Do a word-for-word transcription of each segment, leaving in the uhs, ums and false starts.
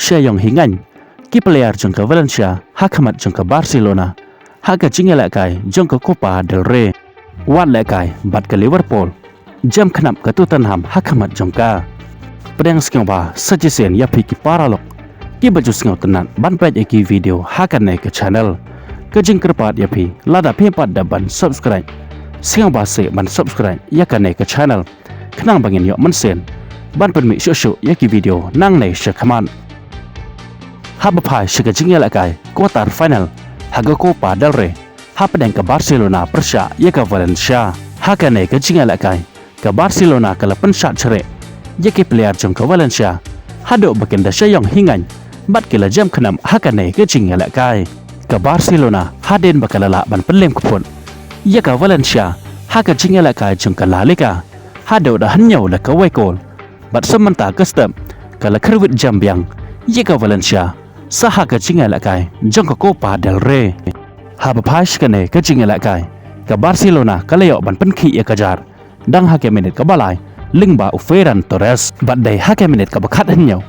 sha ïong hi ngaiñ ki player jong ka Valencia ha khmat jong ka Barcelona ha ka jingïalehkai jong ka Copa del Rey. Wat lehkai bad ka Liverpool, jem khnap ka Tottenham ha khmat jong ka. Pdiang sngewbha sa shisien ïa phi ki paralok kiba ju sngewtynnat ban peit ïa ki video ha kane ka channel. Ka jingkyrpad ïa phi, lada phim pat da ban subscribe, sngewbha sa ban subscribe ïa kane ka channel khnang ba ngin ïoh mynsiem ban pynmih shuh shuh ïa ki video nangne sha khmat. Haba phai sha ka jingïalehkai quarter final ha ka Copa del Rey hapdeng ka Barcelona pyrshah ïa ka Valencia. Ha kane ka jingïalehkai ka Barcelona ka la pynshad shreh ïa ki player jong ka Valencia haduh ba kin da sha ïong hi ngaiñ bad ki la jem khnap ha kane ka jingïalehkai. Ka Barcelona hadien ba ka la lah ban pynlem kput ïa ka Valencia ha ka jingïalehkai jong ka La Liga haduh da hynñiew la kawei kol, bad sa mynta ka step ka la kyrwit jem biang ïa ka Valencia sa ha ka jingïalehkai jong ka Copa del Rey. Haba phai sha kane ka jingïalehkai ka Barcelona ka la ïoh ban pynkhih ïa ka jar dang ha ka minit kaba lai lyngba u Ferran Torres, bad dei ha ka minit kaba khathynñiew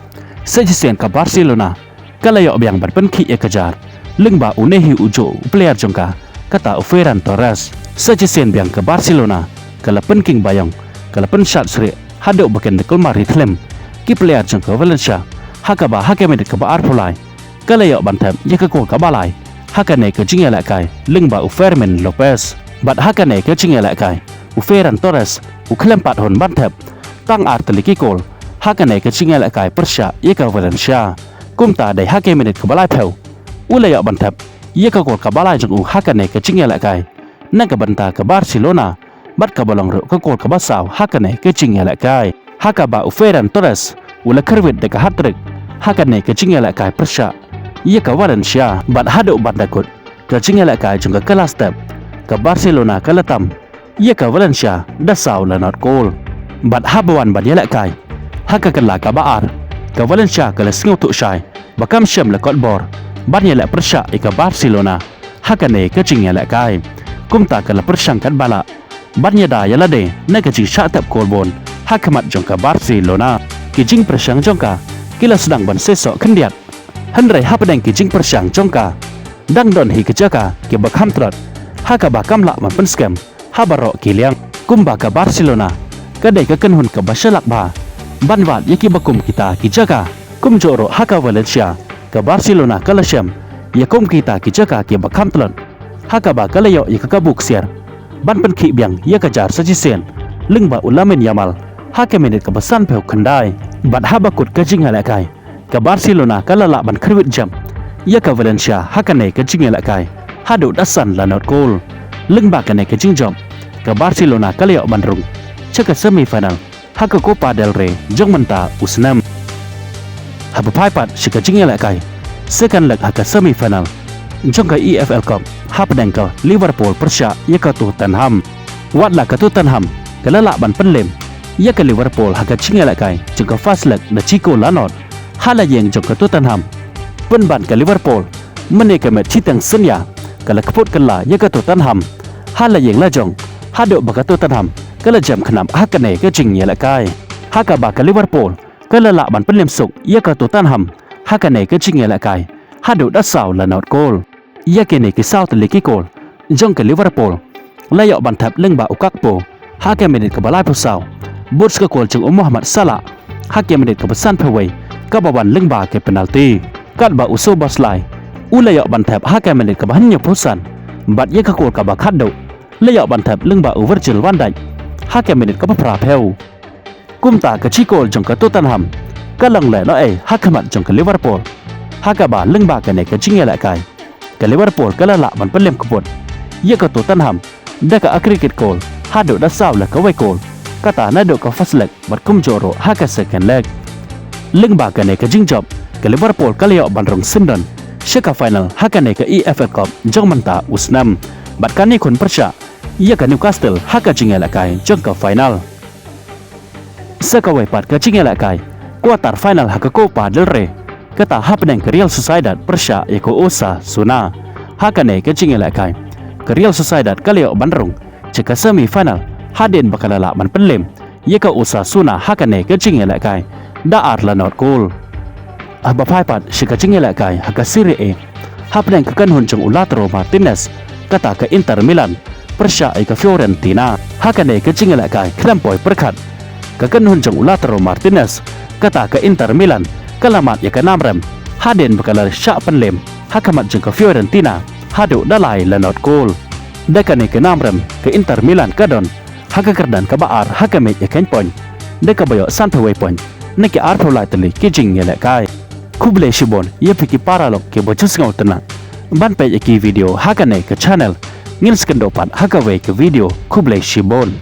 sa shisien ka Barcelona ka la ïoh biang ban pynkhih ïa ka jar lyngba une hi u juh u player jong ka, kata u Ferran Torres. Sa shisien biang ka Barcelona ka la pynking ba ïong, ka la pynshad shreh haduh ba kin da kulmar ri thlem ki player jong ka Valencia, ha kaba ha ka minit kaba arphew lai ka la ïoh ban thep ïa ka kol kaba lai ha kane ka jingïalehkai lyngba u Fermin Lopez. Bad ha kane ka jingïalehkai u Ferran Torres u khlem pat hun ban thep tang ar tylli ki kol ha kane ka jingïalehkai pyrshah ïa ka Valencia. Kumta dei ha ka minit kaba laiphew u la ïoh ban thep ïa ka kol kaba lai jong u ha kane ka jingïalehkai na ka bynta ka Barcelona, bad kaba long ruh ka kol kaba saw ha kane ka jingïalehkai, ha kaba u Ferran Torres u la kyrwit da ka hat-trick ha kane ka jingïalehkai pyrshah ïa ka Valencia. Bad haduh ban da kut ka jingïalehkai jong ka, ka la step, ka Barcelona ka la tam ïa ka Valencia da saw la nod kol. Bad haba wan ban ïalehkai ha ka kylla kaba ar, ka Valencia ka la sngewthuh shai ba kam shym la kot bor ban ïaleh pyrshah ïa ka Barcelona ha kane ka jingïalehkai. Kumta ka la pyrshang katba lah ban ïada ïa lade na ka jingshah thep kol bun ha khmat jong ka Barcelona. Ki jingpyrshang jong ka ki la sdang ban seisoh khyndiat, hynrei hapdeng ki jingpyrshang jong ka dang don hi ki jaka kiba kham tlot ha kaba kam lah ban pynskhem ha baroh ki liang. Kumba ka Barcelona ka dei ka kynhun kaba shalak bha ban wad ïa kiba kum kita ki jaka. Kumjuh ruh ha ka Valencia ka Barcelona ka la shem ïa kum kita ki jaka kiba kham tlot ha kaba ka la ïoh ïa ka kabu ksiar ban pynkhih biang ïa ka jar sa shisien lyngba u Lamine Yamal ha ka minit kaba sanphew khyndai. Bad haba kut ka jingïalehkai ka Barcelona ka la lah ban kyrwit jem ïa ka Valencia ha kane ka jingïalehkai haduh da san la nod kol. Lyngba kane ka jingjop ka Barcelona ka la ïoh ban rung sha ka semi final ha ka Copa del Rey jong mynta u snem. Haba phai pat sha ka jingïalehkai second leg ha ka semi final jong ka E F L Cup hapdeng ka Liverpool pyrshah ïa ka Tottenham. Wat la ka Tottenham ka la lah ban pynlem ïa ka Liverpool ha ka jingïalehkai jong ka first leg da shi kol la nod ha la ïing jong ka Tottenham, pynban ka Liverpool mynne ka met shiteng synñia ka la kput kylla ïa ka Tottenham ha la ïing la jong, haduh ba ka Tottenham ka la jem khnap ha kane ka jingïalehkai, ha kaba ka Liverpool ka la lah ban pynlem suk ïa ka Tottenham ha kane ka jingïalehkai haduh da saw la nod kol. Ïa kine ki saw tylli ki kol jong ka Liverpool la ïoh ban thep lyngba u Gakpo ha ka minit kaba laiphew saw, bad sa ka kol jong u Mohamed Salah ha ka minit kaba sanphew wei kaba wan lyngba ka penalty. Katba u Szoboszlai u la ïoh ban thep ha ka minit kaba hynñiewphew san, bad ïa ka kol kaba khatduh la ïoh ban thep lyngba u Virgil van Dijk ha ka minit kaba phraphew. Kumta ka shi kol jong ka Tottenham ka long lehnohei ha khmat jong ka Liverpool, ha kaba lyngba kane ka jingïalehkai ka Liverpool ka la lah ban pynlem kput ïa ka Tottenham da ka aggregate kol haduh da saw la kawei kol, kata naduh ka first leg bad kumjuh ruh ha ka second leg. Lyngba kane ka jingjop ka Liverpool ka la ïoh ban rung syndon sha ka final ha kane ka E F L Cup jong mynta u snem, bad kan ïakhun pyrshah ïa ka Newcastle ha ka jingïalehkai jong ka final. Sa kawei pat ka jingïalehkai quarter final ha ka Copa del Rey, kata hapdeng ka Real Sociedad pyrshah ïa ka Osasuna. Ha kane ka jingïalehkai ka Real Sociedad ka la ïoh ban rung sha ka semi final hadien ba ka la lah ban pynlem ïa ka Osasuna ha kane ka jingïalehkai da ar la nod kol. Haba phai pat sha ka jingïalehkai ha ka Serie A hapdeng ka kynhun jong u Lautaro Martinez kata ka Inter Milan pyrshah ïa ka Fiorentina. Ha kane ka jingïalehkai khlem poi pyrkhat, ka kynhun jong u Lautaro Martinez kata ka Inter Milan ka la mad ïa ka nam rem hadien ba ka la shah pynlem ha khmat jong ka Fiorentina haduh da lai la not kol. Da kane ka nam rem ka Inter Milan ka don ha ka kyrdan kaba ar ha ka miej ïakhein point da kaba ïoh sanphew wei point na ki arphew lai tylli ki jingïalehkai. Khublei shibun ïa phi ki paralok kiba ju sngewtynnat ban peit ïa ki video ha kane ka channel. Ngin sa ïakynduh pat ha kawei ka video. Khublei shibun.